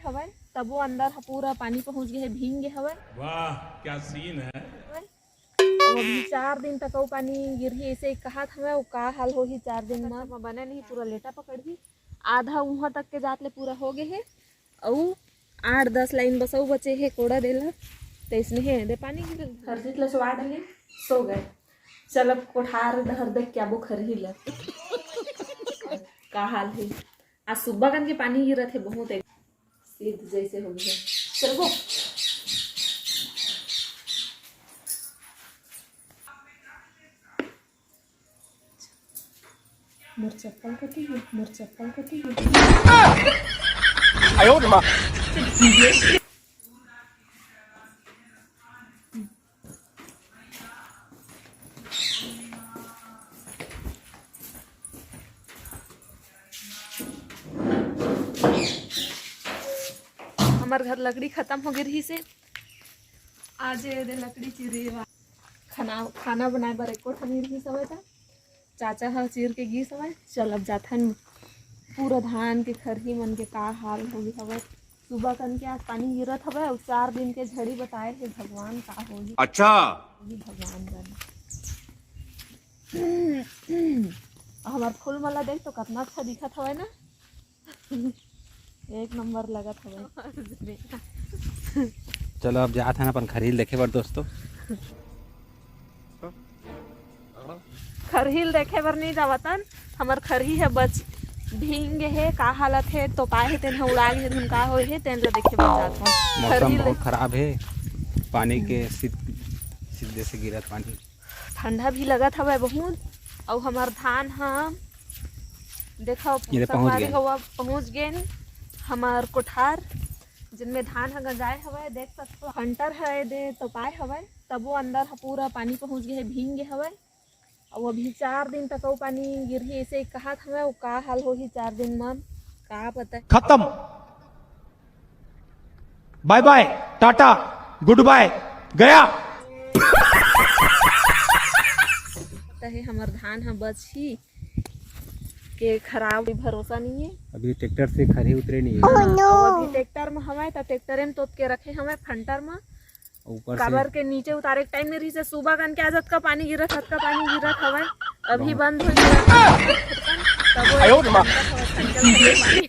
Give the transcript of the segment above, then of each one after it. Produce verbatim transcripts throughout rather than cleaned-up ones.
हवय, तबो अंदर ह पूरा पानी पहुंच गे हे, भींग गे हवय। वाह, क्या सीन है। अउ अभी चार दिन तक अउ पानी गिरही, ऐसे ही कहत हवय। अउ का हाल होही चार दिन म, बने नहीं, पूरा लेटा पकड़ही। आधा उहाँ तक के जात ले पूरा हो गे हे, अउ आठ दस लाइन बस अउ बचे हे कोड़ा देला। तइसने हे दे पानी गिरल। हरजीत ल सुवा डले, सो गए। चल अब कोठार डहर देख के आबो खरही ल। का हाल हे? आज सुबह कन के पानी गिरत हे बहुत, एक सीध जैसे हो गया। चल वो। मोर चप्पल कटी है, मोर चप्पल कटी है। हमर घर लकड़ी खत्म हो गे रहिस हे। आज ये दे लकड़ी चिरे वा-, खाना, खाना बनाए बर एको ठन नइ रहिस हवय त चाचा ह चीर के गीस हवय। चल अब जाथन, पूरा धान के खरही मन के का हाल हो गे हवय। सुबह कन के आज पानी गिरत हवय अउ चार दिन के झड़ी बताए हे भगवान, का होही। अच्छा। होही भगवान जाने। हमर फूल मन ला देख तो कतना अच्छा दिखत हवय ना। एक नंबर लगत हवय। चलो अब जात हन अपन खरही ल देखे बर दोस्तों। खरही ल देखे बर नहीं जावतन, हमर खरही ह बच भींग गे हे, का हालत हे, तोपाए हे, तेन ह उड़ा गे हे, धुन का होए हे, तेन ल देखे बर जात हन। मौसम खरही ल बहुत खराब हे, पानी के सीध, सीधे से गिरत पानी। ठंडा भी लगत हवय बहुत। अउ हमर धान ह देखो, ये ले पहुंच संगवारी गए। हो, अब पहुंच गेन हमर कोठार, जिनमें धान ह गंजाए हवय। देख सकथो, हंटर ह ए दे तोपाए हवय, तबो अंदर ह पूरा पानी पहुंच गे हे, भींग गे हवय। अउ अभी चार दिन तक अउ पानी गिरही, ऐसे ही कहत हवय। अउ का हाल होही चार दिन म, का पता। खत्म। बाय बाय, टाटा, गुड बाय, गया। त हे हमर धान ह बचही के खराब, कोई भरोसा नहीं है। अभी ट्रैक्टर से खरही उतरे नहीं है। हाँ, अभी ट्रैक्टर में हवय त ट्रैक्टरे में तोप के रखे हवय फंटर में। ऊपर से काबर के नीचे उतारे के टाइम नहीं रहिस हे, सुबह कन के आज अतका पानी गिरत, अतका पानी गिरत हवय, अभी बहुत बंद हो गया। तब वो आयो रे माँ। छनकत हवय, छनकल हवय पानी।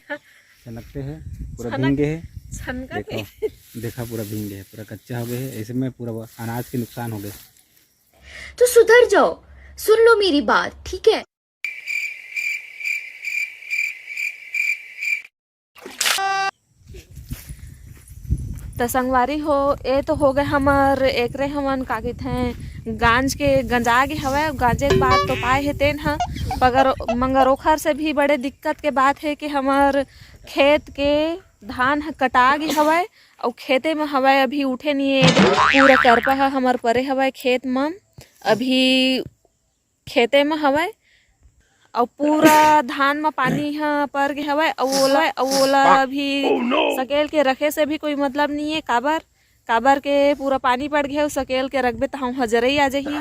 छनकते हैं, पूरा छनक-, भींगे है। छनका देखो, के। देखा, पूरा भींगे है, पूरा कच्चा हो गया है। ऐसे में पूरा अनाज के नुकसान हो गए। तो सुधर जाओ, सुन लो मेरी बात, ठीक है? त संगवारी हो, ए तो हो गए हमर, एकरे हमन का कहिथे, गांज के गंजा गे हवय। गांजे के बाद तो पाए हे तेन ह, मगर, मगर ओखर से भी बड़े दिक्कत के बात हे कि हमर खेत के धान ह कटा गे हवय, अउ खेते म हवय, अभी उठे नहीं हे। पूरा करपा ह हमर परे हवय खेत म, अभी खेते म हवय, अउ पूरा धान म पानी ह पर गे हवय, अउ ओला, अउ ओला भी सकेल के रखे से भी कोई मतलब नहीं है। काबर, काबर के पूरा पानी पड़ गे हे, अउ सकेल के रखबे त हम हजरई आ जाही,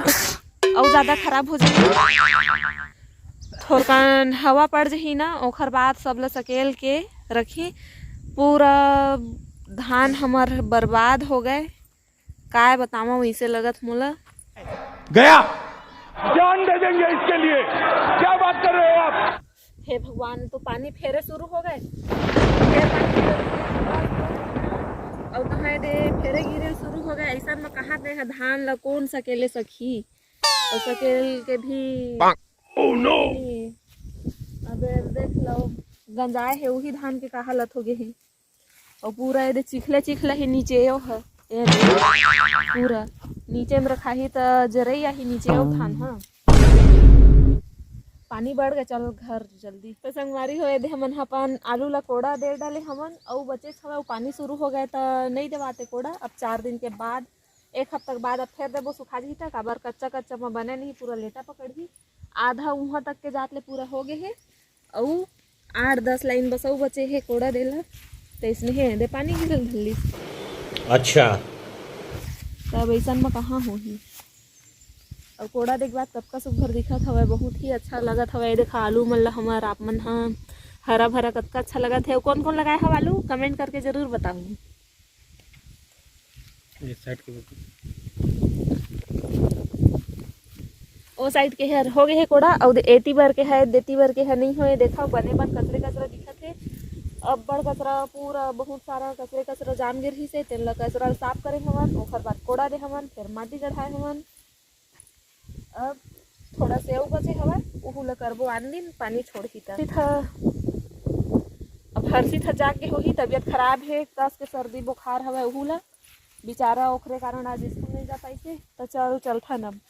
अउ ज्यादा खराब हो जाही। थोरकन हवा पड़ जाही ना, ओखर बाद सब ल सकेल के रखी। पूरा धान हमर बर्बाद हो गए। काय बतावं, वैसे लगत मोला। गया। जान दे देंगे इसके लिए। क्या बात कर रहे हो आप? हे भगवान, तो पानी फेरे शुरू हो गए, फेर पानी फेरे शुरू हो गए। अउ कहाँ दे फेरे गिरे शुरू हो गए। ऐसा में कहाँ दे ह धान ला कौन सकेले सखी, अउ सकेल के भी। Oh no! अबे देख लो, गंजाए हे, वही धान के का हालत हो गए हे। अउ पूरा एदे चिखले चिखले ही नीचे यो ह। एदे पूरा नीचे में रखाही त जरई आही नीचे यो धान ह। पानी बढ़ गए, चल घर जल्दी। तो संगवारी हो, एदे हमन ह अपन आलू ला कोड़ा दे डाले हमन, अउ बचे हवय, अउ पानी शुरू हो गए त नहीं देवाते कोड़ा। अब चार दिन के बाद, एक हफ्ता के बाद अब फेर देबो, सुखा जही त, काबर कच्चा कच्चा म बने नहीं, पूरा लेटा पकड़ही। आधा उहाँ तक के जात ले पूरा हो गए हे, अउ आठ दस लाइन बस अउ बचे हे कोड़ा देला, त इसने हे दे पानी गिरल धल्ली। अच्छा। तब ऐसन म कहाँ होही? अउ कोड़ा देख बात कतका सुग्घर दिखत हवय, बहुत ही अच्छा लगत हवय। देखा आलू मन ला हमर आप मन ह हरा भरा कतका अच्छा लगत हे। कौन कौन लगाए हव आलू, कमेंट करके जरूर बताहू। ये साइड के बेटा। ओ साइड के हर हो गए हे कोड़ा, अउ एती बर के है, देती बर के है नहीं होए। देखा बने बन कचरे कचरा दिखत हे, अब्बड़ कचरा, पूरा बहुत सारा कचरे कचरा जाम गिर ही से, तेन ला कचरा साफ करे हवन, ओकर बाद कोड़ा दे हवन, फिर माटी चढ़ाए हवन। अब थोड़ा सेव बचे हवय, उहू ला करबो आन दिन, पानी छोड़ही त। सीधा अब हर्षित ह जाग के होही, तबीयत खराब हे, कस के सर्दी बुखार हवय उहू ला, बेचारा ओखरे कारण आज स्कूल नहीं जा पाइसे। त चल चलथन अब।